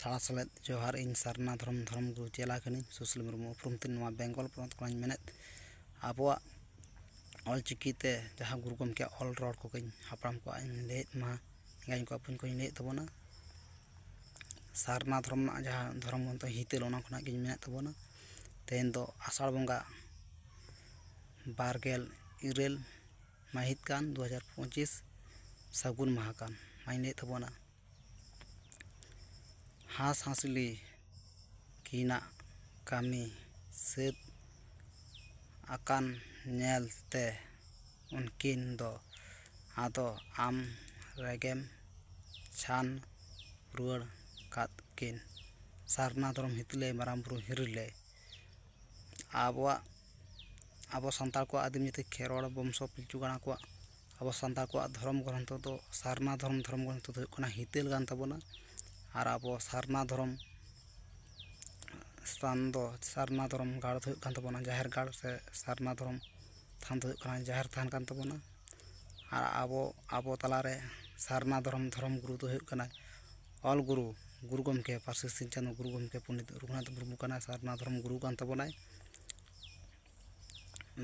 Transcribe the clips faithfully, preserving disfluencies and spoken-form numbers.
ᱥᱟᱞᱟᱜ ᱥᱮᱞᱮᱫ ᱡᱚᱦᱟᱨ᱾ ᱤᱧ ᱥᱟᱨᱱᱟ ᱫᱷᱚᱨᱚᱢ ᱫᱷᱚᱨᱚᱢ ᱜᱩᱨᱩ ᱪᱮᱞᱟ ᱠᱟᱹᱱᱟᱹᱧ, ᱥᱩᱥᱤᱞ ᱢᱩᱨᱢᱩ ᱩᱯᱨᱩᱢ ᱛᱤᱧ᱾ ᱱᱚᱣᱟ ᱵᱮᱝᱜᱚᱞ ᱯᱚᱱᱚᱛ ᱠᱷᱚᱱᱤᱧ ᱢᱮᱱᱮᱫ, ᱟᱵᱚᱣᱟᱜ ᱚᱞ ᱪᱤᱠᱤ ᱛᱮ ᱡᱟᱦᱟᱸ ᱜᱩᱨᱩ ᱜᱚᱢᱠᱮᱭᱟᱜ ᱚᱞ ᱨᱚᱲ ᱠᱚᱜᱮᱧ ᱦᱟᱯᱲᱟᱢ ᱠᱚᱣᱟᱜ ᱤᱧ ᱞᱟᱹᱭᱮᱫ ᱢᱟ, ᱮᱸᱜᱟᱧ ᱠᱚ ᱟᱯᱩᱧ ᱠᱚᱧ ᱞᱟᱹᱭᱮᱫ ᱛᱟᱵᱚᱱᱟ᱾ ᱥᱟᱨᱱᱟ ᱫᱷᱚᱨᱚᱢ ᱨᱮᱱᱟᱜ ᱡᱟᱦᱟᱸ ᱫᱷᱚᱨᱚᱢ ᱜᱨᱚᱱᱛᱷᱚ ᱦᱤᱛᱟᱹᱞ, ᱚᱱᱟ ᱠᱷᱚᱱᱟᱜ ᱜᱤᱧ ᱢᱮᱱᱮᱫ ᱛᱟᱵᱚᱱᱟ᱾ ᱛᱮᱦᱮᱧ ᱫᱚ ᱟᱥᱟᱲ ᱵᱚᱸᱜᱟ ᱵᱟᱨ ᱜᱮᱞ ᱤᱨᱟᱹᱞ ᱢᱟᱹᱦᱤᱛ ᱠᱟᱱ, ᱫᱩ ᱦᱟᱡᱟᱨ ᱯᱚᱸᱪᱤᱥ ᱥᱟᱹᱜᱩᱱ ᱢᱟᱦᱟ ᱠᱟᱱ᱾ ᱢᱟᱧ ᱞᱟᱹᱭᱮᱫ ᱛᱟᱵᱚᱱᱟ, ᱦᱟᱸᱥ ᱦᱟᱸᱥᱞᱤ ᱠᱤᱱᱟᱜ ᱠᱟᱹᱢᱤ ᱥᱟᱹᱛ ᱟᱠᱟᱱ ᱧᱮᱞ ᱛᱮ ᱩᱱᱠᱤᱱ ᱫᱚ ᱟᱫᱚ ᱟᱢ ᱨᱮᱜᱮᱢ ᱪᱷᱟᱱ ᱨᱩᱣᱟᱹᱲ ᱠᱟᱫ ᱠᱤᱱ᱾ ᱥᱟᱨᱱᱟ ᱫᱷᱚᱨᱚᱢ ᱦᱤᱛᱤᱞᱟᱹᱭ, ᱢᱟᱨᱟᱝ ᱵᱩᱨᱩ ᱦᱤᱨᱤᱞᱟᱹᱭ᱾ ᱟᱵᱚᱣᱟᱜ, ᱟᱵᱚ ᱥᱟᱱᱛᱟᱲ ᱠᱚᱣᱟᱜ ᱟᱹᱫᱤᱢ ᱡᱟᱹᱛᱤ ᱠᱷᱮᱨᱣᱟᱲ ᱵᱚᱝᱥᱚ ᱯᱤᱞᱪᱩ ᱜᱟᱲᱟ ᱠᱚᱣᱟᱜ, ᱟᱵᱚ ᱥᱟᱱᱛᱟᱲ ᱠᱚᱣᱟᱜ ᱫᱷᱚᱨᱚᱢ ᱜᱨᱚᱱᱛᱷᱚ ᱫᱚ, ᱥᱟᱨᱱᱟ ᱫᱷᱚᱨᱚᱢ, ᱫᱷᱚᱨᱚᱢ ᱜᱨᱚᱱᱛᱷᱚ ᱫᱚ ᱦᱩᱭᱩᱜ ᱠᱟᱱᱟ ᱦᱤᱛᱟᱹᱞ ᱠᱟᱱ ᱛᱟᱵᱚᱱᱟ᱾ ᱟᱨ ᱟᱵᱚ ᱥᱟᱨᱱᱟ ᱫᱷᱚᱨᱚᱢ ᱥᱛᱷᱟᱱ ᱫᱚ, ᱥᱟᱨᱱᱟ ᱫᱷᱚᱨᱚᱢ ᱜᱟᱲ ᱫᱚ ᱦᱩᱭᱩᱜ ᱠᱟᱱ ᱛᱟᱵᱚᱱᱟ ᱡᱟᱦᱮᱨ ᱜᱟᱲ, ᱥᱮ ᱥᱟᱨᱱᱟ ᱫᱷᱚᱨᱚᱢ ᱛᱷᱟᱱ ᱫᱚ ᱦᱩᱭᱩᱜ ᱠᱟᱱᱟ ᱡᱟᱦᱮᱨ ᱛᱷᱟᱱ ᱠᱟᱱ ᱛᱟᱵᱚᱱᱟ᱾ ᱟᱨ ᱟᱵᱚ, ᱟᱵᱚ ᱛᱟᱞᱟᱨᱮ ᱥᱟᱨᱱᱟ ᱫᱷᱚᱨᱚᱢ, ᱫᱷᱚᱨᱚᱢ ᱜᱩᱨᱩ ᱫᱚ ᱦᱩᱭᱩᱜ ᱠᱟᱱᱟᱭ ᱚᱞ ᱜᱩᱨᱩ, ᱜᱩᱨᱩ ᱜᱚᱢᱠᱮ, ᱯᱟᱹᱨᱥᱤ ᱥᱤᱧ ᱪᱟᱸᱫᱳ ᱜᱩᱨᱩ ᱜᱚᱢᱠᱮ ᱯᱚᱱᱰᱤᱛ ᱨᱚᱜᱷᱩᱱᱟᱛᱷ ᱢᱩᱨᱢᱩ ᱠᱟᱱᱟᱭ, ᱥᱟᱨᱱᱟ ᱫᱷᱚᱨᱚᱢ ᱜᱩᱨᱩ ᱠᱟᱱ ᱛᱟᱵᱚᱱᱟᱭ᱾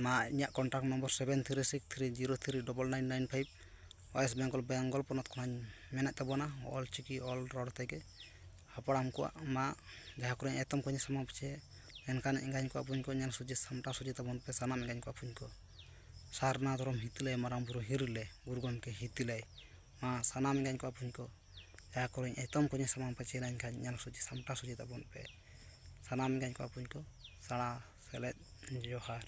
ᱢᱟ, ᱤᱧᱟᱹᱜ contact number seven three six three zero three double nine nine five, West Bengal, Bengal ᱯᱚᱱᱚᱛ ᱠᱷᱚᱱᱟᱜ ᱢᱮᱱᱮᱫ ᱛᱟᱵᱚᱱᱟ᱾ ᱚᱞ ᱪᱤᱠᱤ ᱚᱞ ᱨᱚᱲ ᱛᱮᱜᱮ ᱦᱟᱯᱲᱟᱢ ᱠᱚᱣᱟᱜ ᱢᱟ, ᱡᱟᱦᱟᱸ ᱠᱚᱨᱮ ᱮᱛᱚᱢ ᱠᱚᱧᱮ ᱥᱟᱢᱟᱝ ᱯᱟᱪᱷᱮ, ᱢᱮᱱᱠᱷᱟᱱ ᱮᱸᱜᱟᱧ ᱠᱚ ᱟᱯᱩᱧ ᱠᱚ ᱧᱮᱞ ᱥᱚᱡᱷᱮ ᱥᱟᱢᱴᱟᱣ ᱥᱚᱡᱷᱮ ᱛᱟᱵᱚᱱ ᱯᱮ, ᱥᱟᱱᱟᱢ ᱮᱸᱜᱟᱧ ᱠᱚ ᱟᱯᱩᱧ ᱠᱚ᱾ ᱥᱟᱨᱱᱟ ᱫᱷᱚᱨᱚᱢ ᱦᱤᱛᱤᱞᱟᱹᱭ, ᱢᱟᱨᱟᱝ ᱵᱩᱨᱩ ᱦᱤᱨᱤᱞᱮ, ᱜᱩᱨᱩ ᱜᱚᱢᱠᱮ ᱦᱤᱛᱤᱞᱟᱹᱭ᱾ ᱢᱟ, ᱥᱟᱱᱟᱢ ᱮᱸᱜᱟᱧ ᱠᱚ ᱟᱯᱩᱧ ᱠᱚ, ᱡᱟᱦᱟᱸ ᱠᱚᱨᱮ ᱮᱛᱚᱢ ᱠᱚᱧᱮ ᱥᱟᱢᱟᱝ ᱯᱟᱪᱷᱮ ᱞᱮᱱᱠᱷᱟᱱ ᱧᱮᱞ ᱥᱚᱡᱷᱮ ᱥᱟᱢᱴᱟᱣ ᱥᱚᱡᱷᱮ ᱛᱟᱵᱚᱱ ᱯᱮ, ᱥᱟᱱᱟᱢ ᱮᱸᱜᱟᱧ ᱠᱚ ᱟᱯᱩᱧ ᱠᱚ᱾ ᱥᱟᱞᱟᱜ ᱥᱮᱞᱮᱫ ᱡᱚᱦᱟᱨ᱾